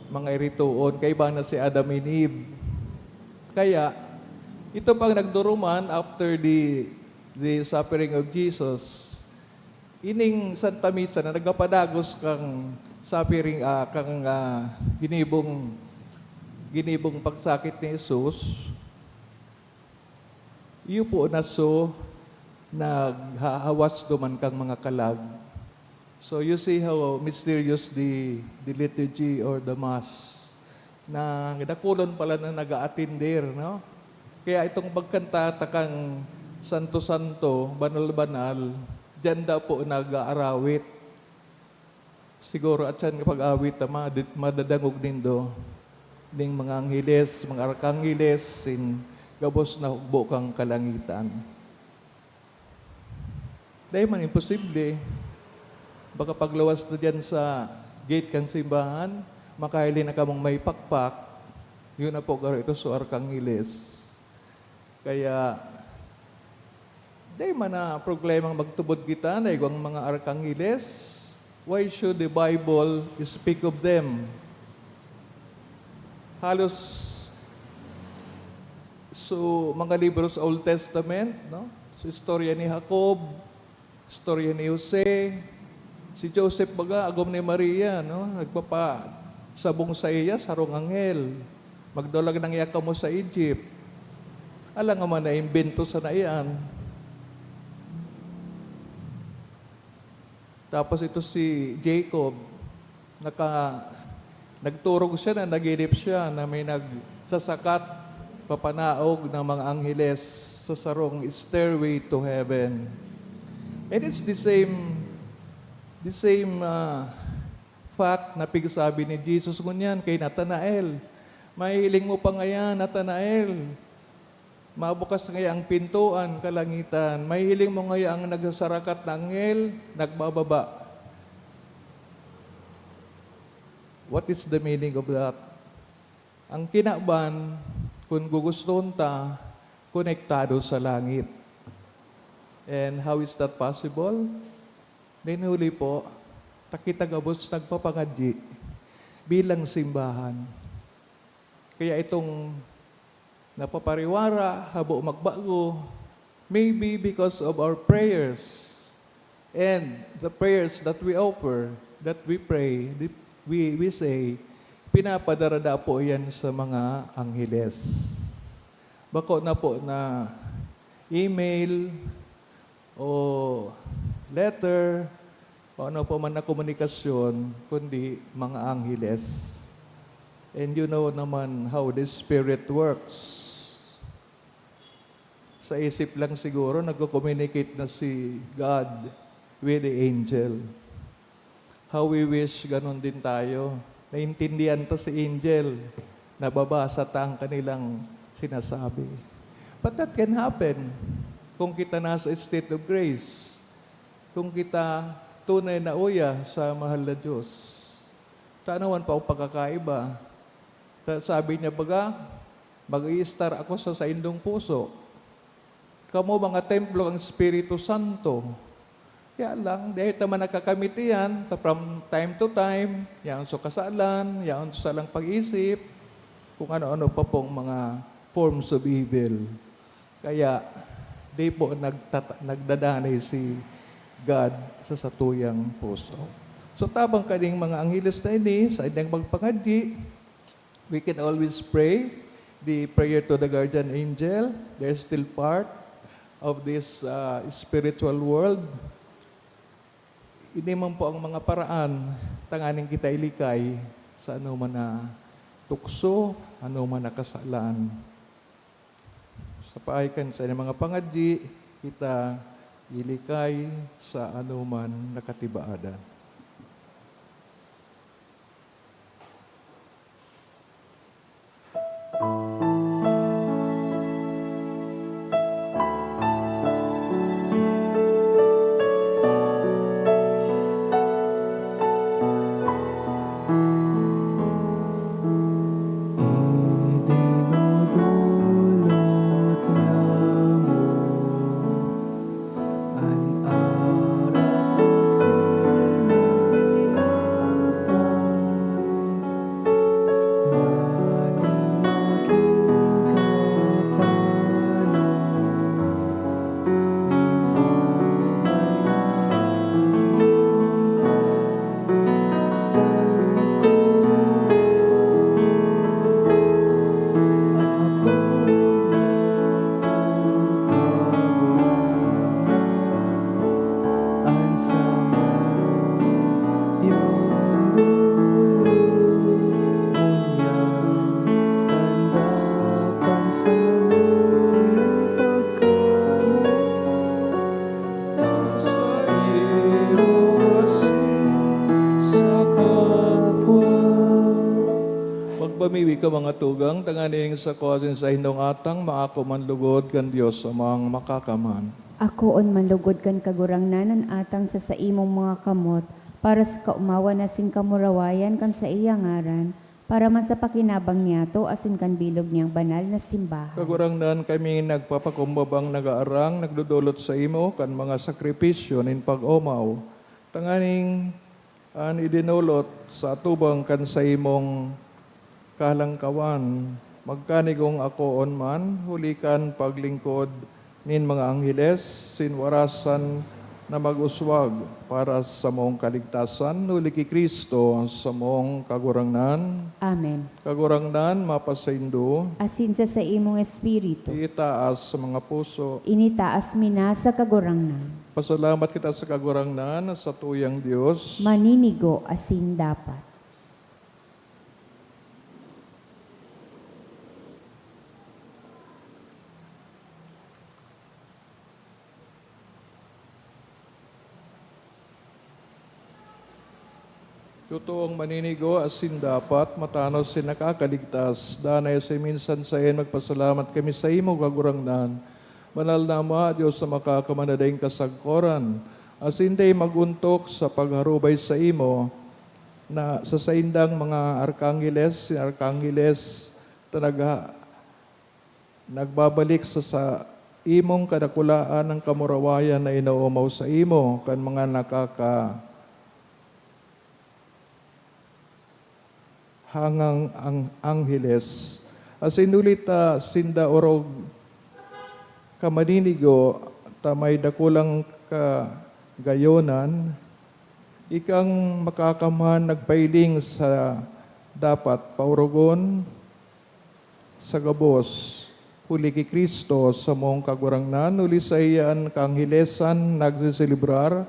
mga iritoon, kaiba na si Adam and Eve. Kaya, ito pang nagduruman after the, the suffering of Jesus, ining Santa Misa na nagpapadagos kang suffering, ah, kang, ah, ginibong, ginibong pagsakit ni Jesus, iyo po na so naghahawas duman kang mga kalag. So you see how mysterious the, the liturgy or the Mass, na dakulon pala na nag-aatender, no? Kaya itong pagkanta ta kang santo-santo, banal-banal, diyan daw po nag-aarawit. Siguro at siyan nga pag-awit na madi-, madadangog nindo ning mga angheles, mga arkangeles, sin gabos na hukbo kang kalangitan. Dai man imposible. Baka pagluwas na diyan sa gate kan simbahan, makahiling na kamong may pakpak. Yun na po, garo ito so arkangeles. Kaya, dai man na problemang magtubod kita na igwang mga arkangeles. Why should the Bible speak of them? Halos, so, mga libro sa Old Testament, no? So, istorya ni Jacob, istorya ni Jose, si Joseph baga, agom ni Maria, no? Nagpapasabong saiya, sarong anghel. Magdulag na ngaya kamo sa Egypt. Alangan man naimbento sana iyan. Tapos ito si Jacob, naka-, nagturog siya na naginip siya na may nagsasakat papanaog na mga angheles sa sarong stairway to heaven. And it's the same, the same, ah, fact na pigsabi ni Jesus ngunyan kay Natanael. "Mahiling mo pa ngayan, Natanael? Mabukas ngaya ang pintoan, kalangitan. Mahiling mo ngaya ang nagsasarakat na anghel, nagbababa." What is the meaning of that? Ang kinaban, kung gugustuhon ta, konektado sa langit. And how is that possible? Then huli po, ta kita gabos nagpapangadyi bilang simbahan. Kaya itong napapariwara, habo magbago, maybe because of our prayers and the prayers that we offer, that we pray, that we, we say, pinapadara da po yan sa mga angheles. Bako na po na email o letter o ano pa man na komunikasyon, kundi mga angheles. And you know naman how the Spirit works. Sa isip lang siguro, nagko-communicate na si God with the angel. How we wish ganun din tayo. Naintindihan ta si angel, nababasa ta ang kanilang sinasabi. But that can happen kung kita nasa state of grace, kung kita tunay na uya sa mahal na Diyos. Tanawan pa ang pagkakaiba. Ta-, sabi niya, "Baga, mag-i-estar ako sa saindong puso." Kamo mga templo kan Espiritu Santo. Kaya lang, dahil ta man nagkakamit iyan, ta from time to time, yaon sa kasalan, yaon sa salang pag-isip, kung ano-ano pa pong mga forms of evil. Kaya, di po nagtata-, nagdadanay si God sa satuyang puso. So, tabang kaning mga angheles na ini, sa inyong magpangadyi, we can always pray the prayer to the guardian angel. They're still part of this, uh, spiritual world. Ini man po ang mga paraan tanganing kita ilikay sa anoman na tukso, anoman na kasalan. Sa paagi kan sa inyong mga pangadyi, kita ilikay sa anoman na katibaadan. Idinodolot niamo an aram sa mga Magpamibi ka, mga tugang, tanganing sa kua asin sa indong atang maako man lugod kan Dios Amang Makakamhan. Akoon man lugod kan Kagurangnan an atang sa saimong mga kamot, para sa kaomawan asin kamurawayan kan saiyang ngaran, para man sa pakinabang niyato asin kan bilog niyang banal na simbahan. Kagurangnan, kami nagpapakumbabang nag-aarang, nagdodolot saimo kan mga sakripisyo nin pag-omaw, tanganing an idinolot sa atubang kan saimong kalangkawan, magkanigong akoon man, huli kan paglingkod nin mga angheles, sinwarasan na mag-uswag para sa samong kaligtasan, huli ki Cristo, samong Kagurangnan. Amen. Kagurangnan, mapasaindo. Asin sa saimong espiritu. Itaas sa mga puso. Initaas mi na sa Kagurangnan. Pasalamat kita sa Kagurangnan, sa tuyang Dios. Maninigo asin dapat. Totoong maninigo asin dapat, matanos asin nakakaligtas, danay asin minsan saen magpasalamat kami saimo, Kagurangnan, Banal na Ama, Dios na makakamanaday kasagkoran, asin dai mag-ontok sa pagharubay saimo na sa saindang mga arkangheles, si arkangheles ta nagha-, nagbabalik sa, sa imong kadakulaan ang kamurawayan na inoomaw saimo kan mga nakaka-, hangang ang-, angheles. Asin huli ta sinda orog ka maninigo ta may dakulang kagayonan, ikang makakamhan nagpahiling sa dapat paorogon sa gabos, Huli ki Cristo, samong Kagurangnan, huli saiya an kaanghelesan nagseselebrar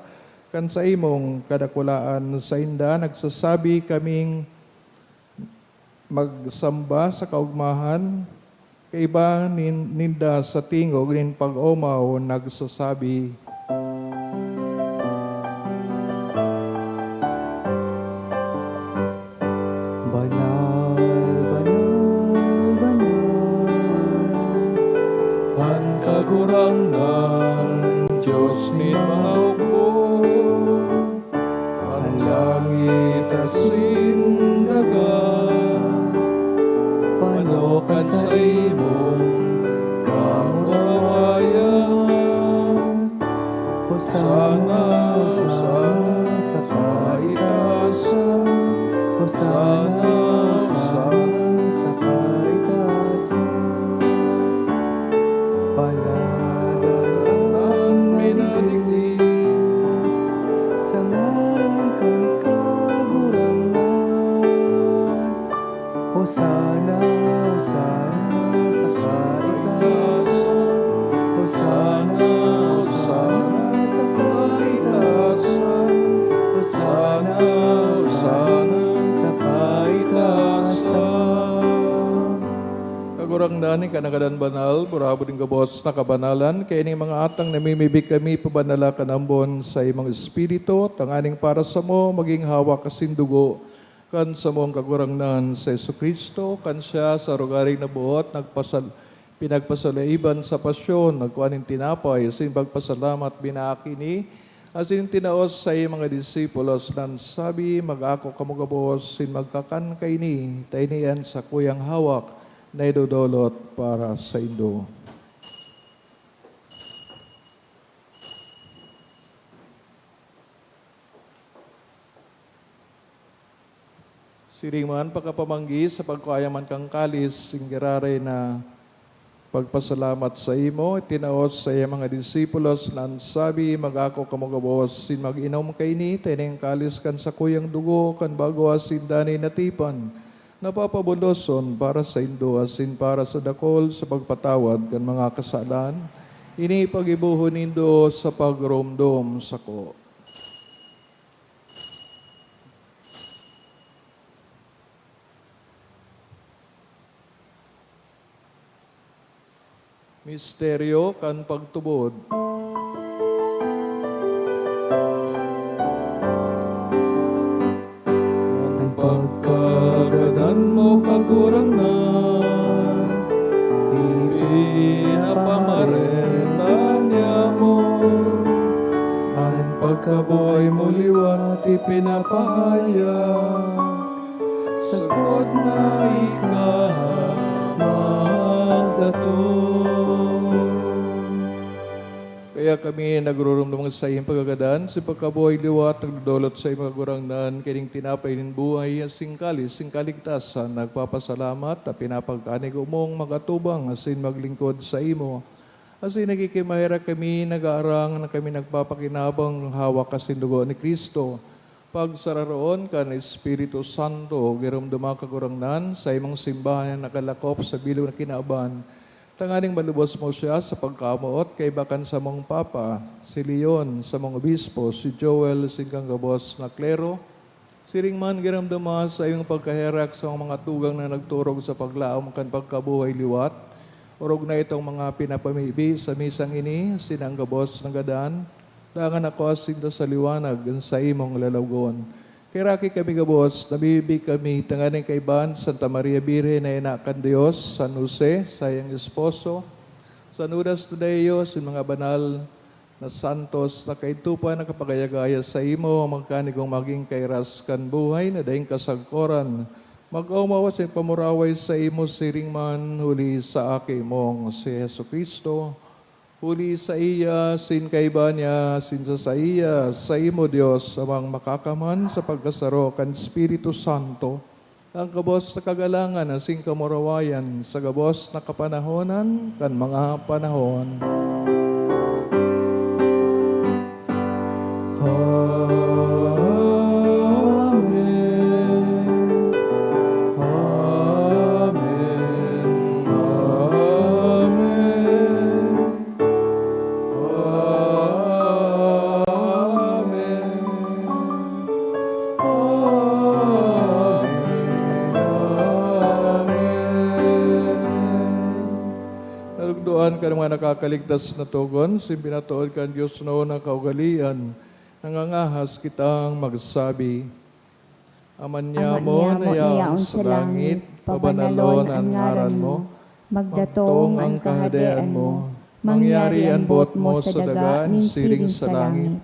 kan saimong kadakulaan. Sainda nagsasabi kaming magsamba sa kaogmahan, kaiba nin-, ninda sa tingog nin pag-omaw nagsasabi, "Banal, banal, banal, an Kagurangnan, Dios nin mga hukbo. An langit asin daga, pano kan saimong kamurawayan. Hosana, Hosana sa kaitaasan. Hosana, Hosana sa kaitaasan. Paladan an minadigdi sa ngaran kan Kagurangnan. Hosana, Hosana sa kaitaasan. Hosana, Hosana sa kaitaasan. Hosana, Hosana sa kaitaasan." Kagurangnan, ika na gadan banal, burabod nin gabos na kabanalan, kaya ning mga atang namimibi kami, pabanala kan ambon sa imong Espiritu, tanganing para samo magin hawak asin dugo kan samong Kagurangnan si Jesu-Cristo. Kan siya sa rogaring naboot nagpasal-, pinagpasalaiban sa pasyon, nagkua nin tinapay, asin pagpasalamat, binaak ini, asin tinaos sa iyang mga disipulos, nagsabi, "Mag-ako kamo gabos asin magkakan kaini, ta ini an sakuyang hawak na idodolot para saindo." Siring man, pakapamanggi, sa pagkua man kan kalis, singgiraray na pagpasalamat saimo, itinaos sa iyang mga disipulos, nagsabi, "Mag-ako kamo gabos asin mag-inom kaini, ta ini an kalis kan sakuyang dugo kan bago asin danay na tipan, na papabuloson para saindo asin para sa dakul sa pagpatawad kan mga kasalan. Ini paggibohon nindo sa pagromdom sako." Misteryo kan pagtubod. An pagkagadan mo, Kagurangnan, ipinapamareta niamo. An pagkabuhay mo liwat ipinapahayag. Sagkod na ika magdatong. Kaya kami nagruromdom sa iyong pagkagadan, sa pagkabuhay liwat, nagdodolot sa iyong Kagurangnan, kaning tinapay nin buhay, asin kalis nin kaligtasan, nagpapasalamat, ta pinapagkanigo mong mag-atubang asin maglingkod sa imo. Asin nagkikimaherak kami, nag-aarang na kami nagpapakinabang hawak asin dugo ni Cristo, pagsararoon kan Espiritu Santo, giromdoma, Kagurangnan, sa imong simbahan na nakalakop sa bilog na kinaban, tanganing malubos mo siya sa pagkamoot kaiba kan samong Papa, si Leon, samong Obispo, si Joel, asin kan gabos na klero. Siring man, giromdoma sa imong pagkaherak sa mga tugang na nagturog sa paglaom kan pagkabuhay liwat, orog na itong mga pinapamibi sa misang ini, asin an gabos na gadan, dangan ako asin ta sa liwanag an saimong lalawogon. Kaheraki kami gabos, nabibi kami tanganing kaibahan Santa Maria Birhen na ina kan Dios, San Jose, saiyang esposo, San Judas Tadeo, asin mga banal na santos na kaidto pa nakapagaya-gaya saimo, magkanigong magin kairas kan buhay na daing kasagkoran. Mag-omaw asin pamuraway saimo siring man huli sa Aki mong si Jesu-Cristo. Huli saiya, asin kaiba niya, asin sa saiya, saimo, Dios, Amang Makakaman, sa pagkasaro kan Espiritu Santo, an gabos na kagalangan asin kamurawayan sa gabos na kapanahonan kan mga panahon. Amen. Amen. Amen. Nakakaligtas na togon, sin pinatood kan Dios na kaugalean, nangangahas kitang magsabi, Ama Ama niamo na yaon sa langit, pabanalon an ngaran mo, magdatong an kahadean mo, mangyari an boot mo sa daga nin siring sa langit.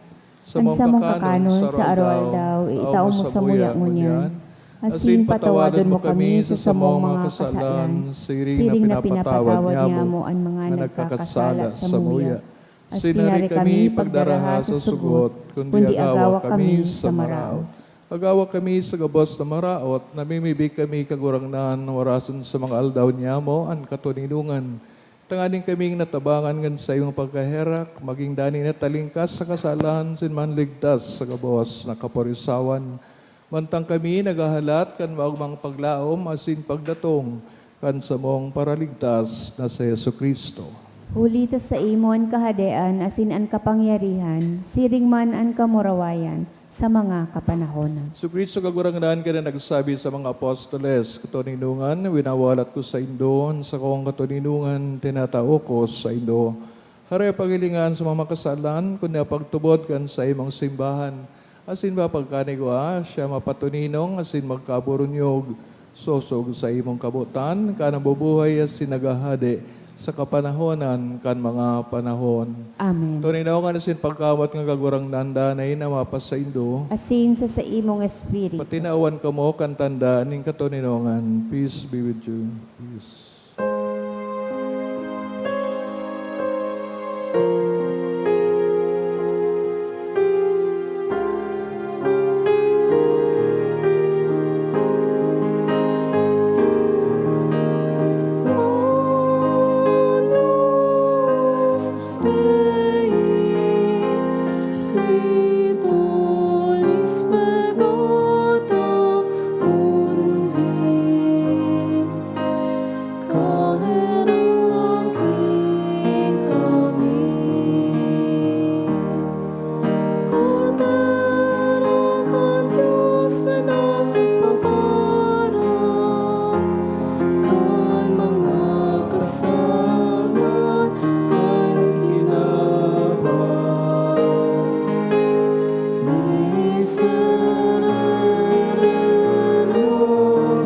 An samong kakanon sa aroaldaw, itao mo samuya ngunyan, asin patawadon mo kami sa samong mga kasalan, siring na pinapatawad niamo an mga nagkakasala samuya. Asin dai kami pagdaraha sa sugot, kundi agawa kami sa maraot. Agawa kami sa gabos na maraot, namimibi kami, Kagurangnan, orasan sa mga aldaw niamo an katoninongan. Tanganing kaming natabangan kan saimong pagkaherak, magin dai na talingkas sa kasalan, asin manligtas sa gabos na kaporisawan. Mantang kami naghahalat kan maogmang paglaom asin pagdatong kan samong Paraligtas na si Jesu-Cristo. Huli ta saimo an kahadean asin an kapangyarihan, siring man an kamurawayan, sa mga kapanahonan. Jesu-Cristo, Kagurangnan, kaini nagsabi sa mga apostoles, Katoninongan, winawalat ko saindo, an sakong katoninongan, tinatao ko saindo. Dai paghilingan sa mga makasalan, kundi pagtubod kan saimong simbahan. Asin pagkaigwa, siya mapatoninong asin magkaburunyog, sosog sa imong kabotan, ka nabubuhay asin naghahade sa kapanahonan kan mga panahon. Amen. Toninongan asin pagkamoot nga Kagurangnan danay na mapasaindo. Asin sa saimong espiritu. Patinawan kamo kan tanda nin katoninongan. Peace be with you. Peace. Kordero kan Dios na nagpapara kan mga kasalan kan kinaban. Miserere nobis,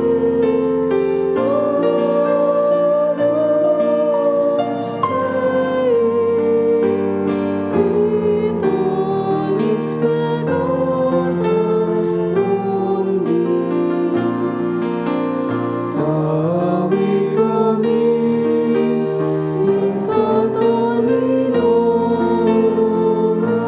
Dominus Dei, qui tollis peccatum mundi. Tawi kami, ika tolong na.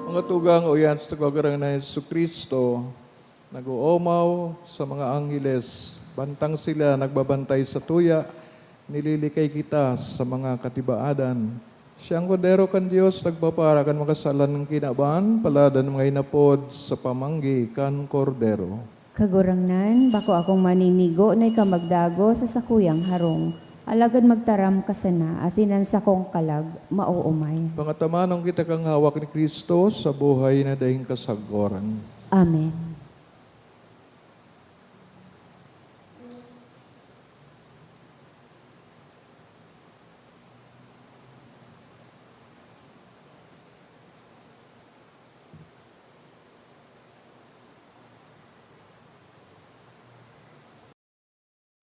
Mga tugang, uyan sa Kagurangnan na Jesu-Cristo, nag-oomaw sa mga angheles, bantang sila nagbabantay sa tuya, nililikay kita sa mga katibaadan. Siya an Kordero kan Dios, nagpapara kan mga kasalan kan kinaban, palad an mga inapod sa pamanggi kan Kordero. Kagurangnan, bako akong maninigo na ika magdago sa sakuyang harong, alagad magtaram ka sana, asin an sakong kalag maoomay. Pangatamanong kita kan hawak ni Cristo sa buhay na daing kasagkoran. Amen.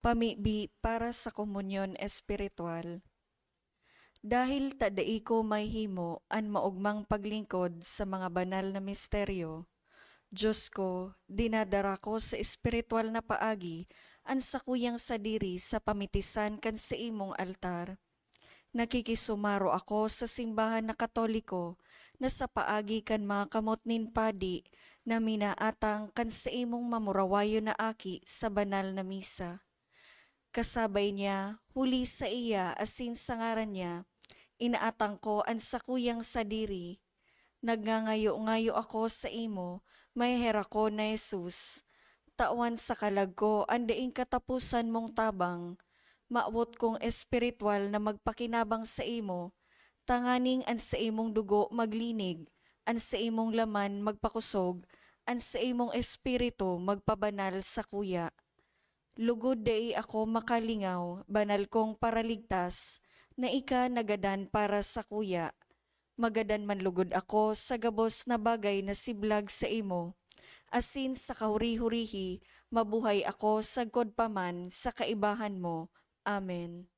Pamibi para sa komunyon espiritual. Dahil ta dai ko mahihimo an maogmang paglingkod sa mga banal na misteryo, Dios ko, dinadara ko sa espiritual na paagi an sakuyang sadiri sa pamitisan kan saimong altar. Nakikisumaro ako sa simbahan na Katoliko na sa paagi kan mga kamot nin padi na minaatang kan saimong mamurawayon na aki sa banal na misa. Kasabay niya, huli saiya asin sa ngaran niya, inaatang ko an sakuyang sadiri. Nagngangayo-ngayo ako saimo, maheherakon na Jesus. Tawan sa kalag ko an daing kataposan mong tabang. Mawot kong espiritual na magpakinabang saimo, tanganing an saimong dugo maglinig, an saimong laman magpakosog, an saimong espiritu magpabanal sakuya. Lugod dai ako makalingaw, banal kong Paraligtas, na ika nagadan para sakuya. Magadan man lugod ako sa gabos na bagay na siblag saimo, asin sa kahuri-hurihi mabuhay ako sagkod pa man sa kaibahan mo. Amen.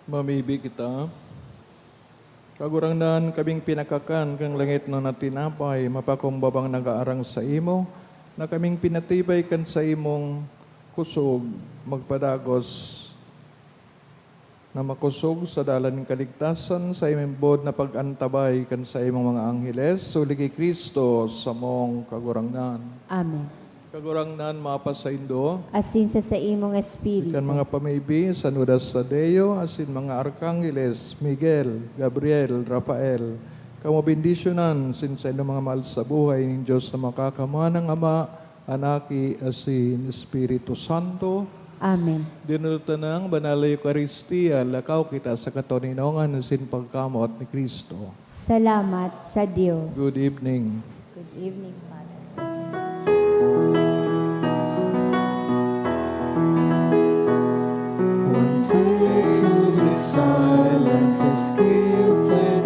Mamibi kita. Kagurangnan, kaming pinakakan kan langitnon na tinapay, mapakumbabang nag-aarang saimo, na kaming pinatibay kan saimong kusog, magpadagos na makosog sa dalan nin kaligtasan, saimong boot na pag-antabay kan saimong mga angheles, huli ki Cristo, samong Kagurangnan. Amen. Kagurangnan, mapasaindo. Asin sa saimong espiritu. Kan mga pamibi, San Judas Tadeo, asin mga arkangheles, Miguel, Gabriel, Rafael, kamo bendisyonan sin saindong mga mahal sa buhay nin Dios na makakamhanang Ama, Anaki, asin Espiritu Santo. Amen. Dinulot ta na ang banal na Eukaristia, lakaw kita sa katoninongan asin pagkamoot ni Cristo. Salamat sa Dios. Good evening. Good evening, Father. One day to be silence is gifted.